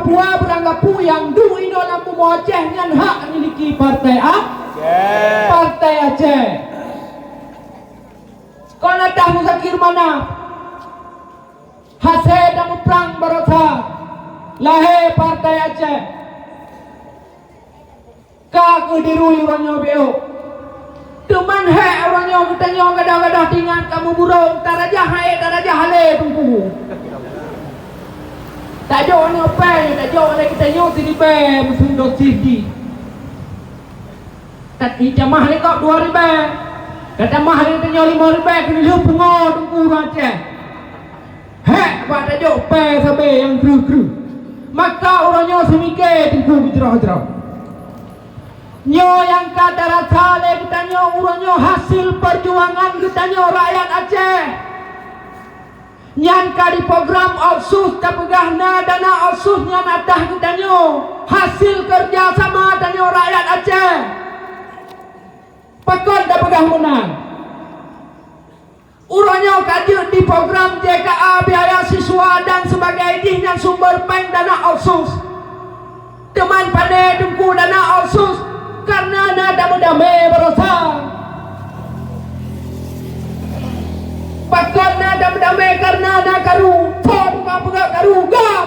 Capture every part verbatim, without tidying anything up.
Dua beurangkapeue nyang duek inoe lam bumoe Aceh nyan hak miliki Partai A-, Aceh. Partai Aceh. Kon Adah Muzakir Manaf, hase tamuprang baroesa lahé Partai Aceh. Ka keuh dirui uroe nyoe beu. Teuma hék uroe nyoe geutanyoe gadôh-gadôh tingat ka meuburông, tarajah hai tarajah halé Teungku. Tajok nyoe péng, tajok lé geutanyoe siribèe meusun dosis jih. Tat-, itamah lé gob dua ribèe. Tatamah lé geutanyoe limong ribèe keuneulheueh pungo Teungku ureueng Aceh. Hék bak tajok péng sabé nyang kreueh-kreueh. Maka uroe nyoe seumike Teungku beujroh-jroh. Nyoe nyang ka tarasa lé geutanyoe uroe nyoe hasil peujuangan geutanyoe rakyat Aceh. Nyan ka diprogram otsus, tapeugah na dana otsus nyan atah geutanyoe, hasil keureuja sama tanyoe rakyat Aceh. Pakon tapeugah meunan? Uroe nyoe ka jeuet di program J K A, biaya siswa dan sebagai jih nyan sumber péng dana otsus. Teuma pane Teungku dana otsus, kareuna na damé-damé baroesa. Pakon na damé-damé? Kareuna na karu. Phon ka peugah karu GAM.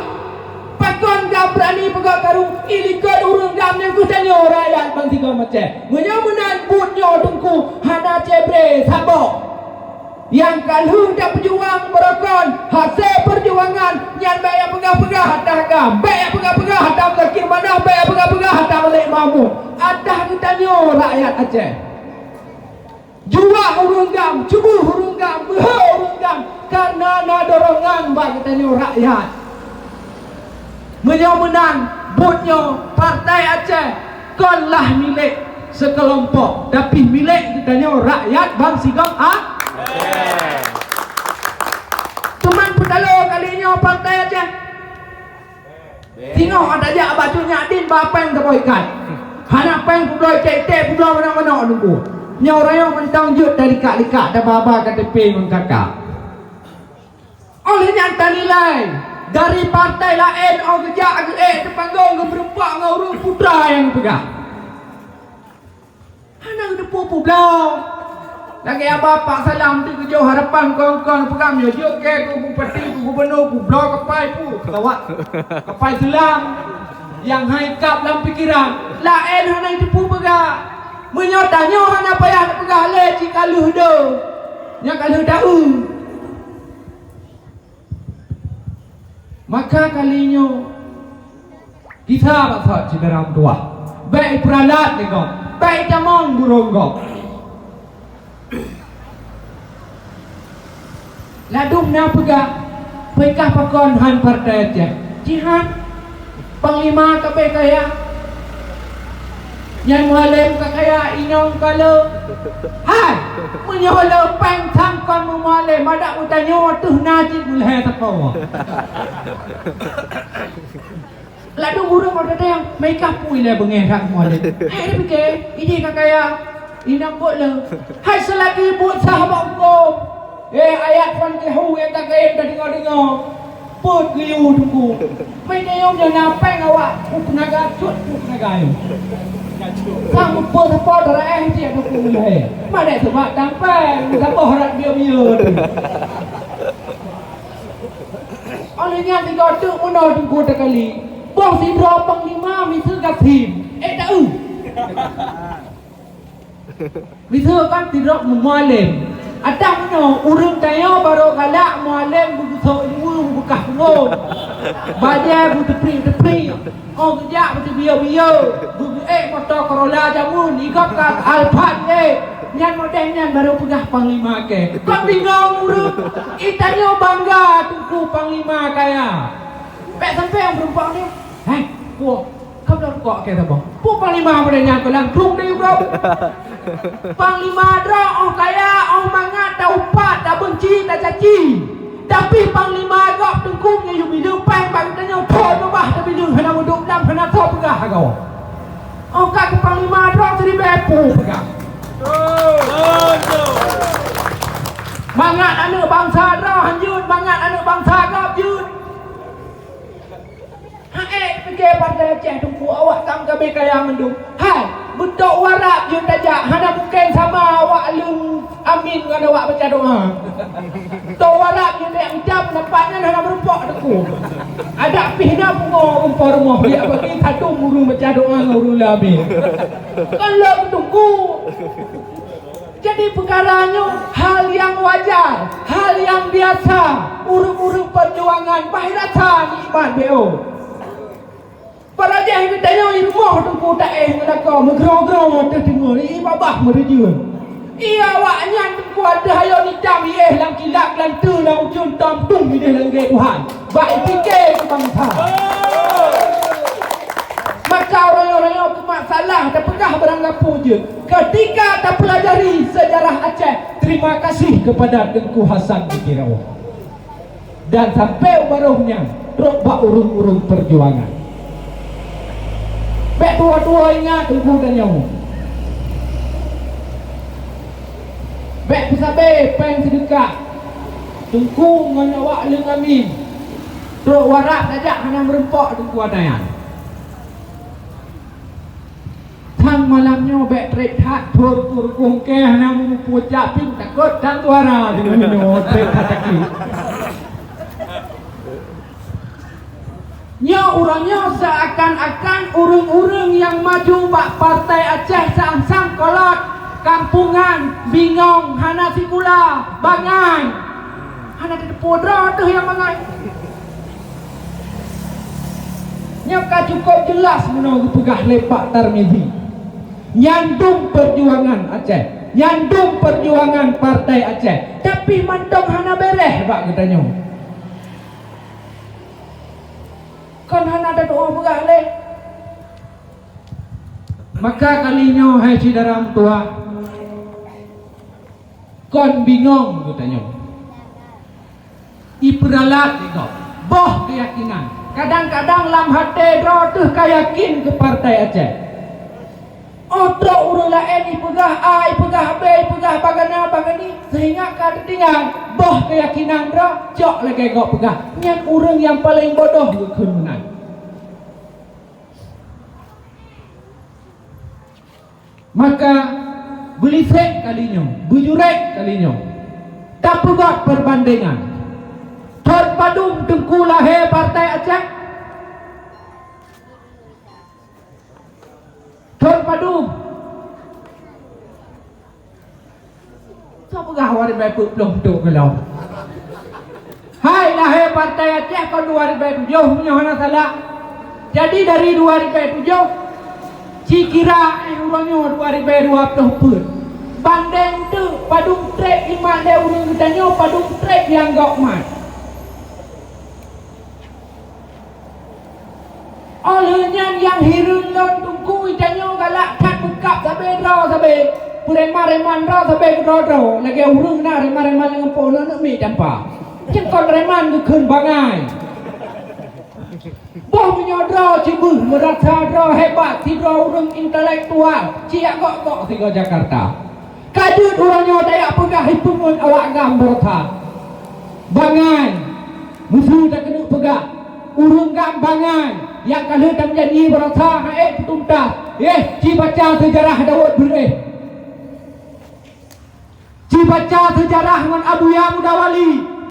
Pakon GAM beurani peugah karu? Ilikot ureueng GAM nyan keuh tanyoe rakyat bansigom Aceh. Meunyoe meunan buet nyoe Teungku hana cebre saboh. Nyang ka lheueh tapeujuang beurokon, hase peujuangan nyan, bék ya peugah-peugah atah GAM, bék ya peugah-peugah atah Muzakir Manaf, bék ya peugah-peugah atah Malik Mahmud, atah geutanyoe rakyat Aceh. Juak ureueng GAM, cuboh ureueng GAM, beuhe ureueng GAM, kareuna na dorongan bak geutanyoe rakyat. Meunyoe meunan, buet nyoe Partai Aceh kon lah milék seukelompok, tapi milék geutanyoe rakyat bansigom A-, teuma peutaloe kali nyoe Partai Aceh. Singoh ata jak bak Cut Nyak Din ba péng saboh ikat. Hana péng peubloe iték-iték, peubloe manok-manok Teungku. Nyoe rayeuk mantong jeuet talikak-likak, tababa K T P ngon K K. Óh lheueh nyan tanilai, dari partai laén óh geujak geuék teupanggong geumeureumpok ngon ureueng putra nyang peugah. Hana geuteupeue peubloe. Lagèe Aba Pak Salam teuh geujok harapan kon-kon peugah nyoe jeuet keu bupati, keu gubunur, peubloe kapai peue, pesawat, kapai seulam nyang hai kab lam pikeran. Laén hana geuteupeue peugah. Meunyoe tanyoe hana payah tapeugah lé cit ka lheueh deuh, nyang ka lheueh taeu. Maka kali nyoe, gisa bak sabat syedara meutuwah, bék ipeuralat lé gob, bék itamong burông gob. Ladôm na peugah, peugah pakon han partai Aceh. Jihan, panglima ka bék kaya. Nyan Mualem ka kaya, inong ka le. Hai, meunyoe le péng sang kon Mualem, adak geutanyoe teuh na cit gulhée sapoe. Ladôm ureueng meutateueng, meukah pui lé beungéh that Mualem. Hai, pike, idéh ka kaya, inong buet le. Hai, seulagi buet sah bak huköm. Eh, ayat Fankihu nyang ka kayém tadeungoe-deungoe. Peuet geuyue Teungku. Meunyoe nyoe na péng awak, peue peunaga cut, peue peunaga ayue. Sang mupeue sapo dara eh cit Teungku meulhée. Madé seubab tampéng, saboh rat bieu-bieu tu. Óh lheueh nyan sigoe teuk meunoe Teungku takali. Boh sidroe panglima miseue gasien. Eh, taeu. Miseue kan sidroe Mualem. Adak meunoe ureueng tanyoe barô galak Mualem beugeusok ileumèe beubeukah punggong. Bajée beuteupriek-teupriek. Oh geujak beuteubieu-bieu. Beugeuék moto Corolla jameun. Igop ka Alphard lé. Nyan modél nyan barô peugah panglima kée. Kon bingong ureueng. Itanyoe bangga Teungku panglima kaya. Bék sampoe peureumpang nyoe. Hei, puwoe. Ka bloe rukok kée saboh. Peue panglima modél nyan keu langsong di uroe. Panglima droe óh kaya, óh mangat, taupat, tabeunci, tacaci. Tapi panglima gob Teungku nyoe yue bileue péng bak geutanyoe, thon ubah tabileue hana meuduek lam hana soe peugah agoe. Óh ka keu panglima droe siribée peue peugah. Mangat aneuëk bansa droe han jeuet, mangat aneuëk bansa gob jeuet. Hai, Partai Aceh Teungku, awak tam gabe kaya mandum. Hai, beutok warab jeuet tajak, hana mungken sama awak leueng amin ngon awak baca doa. Tok warab jeuet tajak, macam nampak nyan hana meurumpok Teungku. Adak pih na pungo rumpok rumoh, biak bagi satu ureueng baca doa ngon ureueng leueng amin. Kon lom Teungku. Jadi peukara nyoe hal nyang wajar, hal nyang biasa. Ureueng-ureueng peujuangan bah rasa nikmat B O. Padahai geutanyoe i rumoh Teungku taéh ngon lakoe meugroe-groe teuh teungoh, i babah meureujeuen. Iya awaknyan Teungku ateueh ayo itam iéh lam kilab lam teue lam ujeuen tom tum idéh lagée Tuhan. Bak ipike keu bansa. Maka uroe-uroe keu masalah tapeugah barang gapu jeuet. Ketika tapeulajari sejarah Aceh, terima kasih kepada Teungku Hasan di Tiro. Dan sampai u barôh nyan trok bak ureueng-ureueng peujuangan. Bék tuwo-tuwo ingat Teungku tanyoe. Bék peusabe péng seudeukah Teungku ngon awak leueng amin. Trok warab tajak hana meurumpok Teungku ata nyan. Sang malam nyoe bék treb that thon ureueng keh hana meumuphom capit takot dan suara deungon nyoe treb that sakét. Nyoe uroe nyoe seakan-akan ureueng-ureueng nyang maju bak Partai Aceh sang-sang kolot, kampungan, bingong, hana sikula, bangai. Hana tateupeue droe teuh nyang mangat. Nyoe ka cukup jeulaih meunoe geupeugah lé Pak Tarmizi. Nyan dum peujuangan Aceh, nyan dum peujuangan Partai Aceh, tapi mantong hana beres bak geutanyoe. Kon hana tatuoh peugah lé. Maka kali nyoe, hai syedara meutuah, kon bingong geutanyoe. Ipeuralat lé gob boh keuyakinan. Kadang-kadang lam até droe teuh ka yakin keu Partai Aceh. Óh trok ureueng laén ipeugah A, ipeugah B, ipeugah bagana bagani, seuhingga ka teutinggai boh keuyakinan droe cok lagée gob peugah, nyan ureueng nyang paleng bodoh geukheun meunan. Maka beulisek kali nyoe, beujurek kali nyoe, tapeugét peurbandengan. Thon padum Teungku lahé Partai Aceh? Thon padum? Soe peugah dua ribée peuet ploh duek keulong? Hai lahé Partai Aceh kon dua ribée tujoh meunyoe hana salah. Jadi dari dua ribée tujoh, cikira éh uroe nyoe dua ribée dua ploh peuet. Bandeng teuk padum treb imat lé ureueng geutanyoe padum treb nyang gok mat. Óh lheueh nyan nyang hireuen lôn Teungku, tanyoe galak that beukab sabe droe sabe. Peureman-reman droe sabe keudroe-droe. Lagée ureueng na reman-reman lam gampông na neuk miet campa. Cit kon reman geukheun bangai. Boh meunyoe droe cibeuh meurasa droe hebat sidroe ureueng intelektual, ciyak gok-gok sigoe Jakarta. Ka jeuet uroe nyoe tajak peugah ipeungon awak GAM beureukat. Bangai. Meuseu takeuneuk peugah, ureueng GAM bangai nyang ka lheueh tameujanji beureukat hana ék teutuntas. Éh, ci baca seujarah Daud Beureueh. Ci baca seujarah ngon Abuya Muda Wali.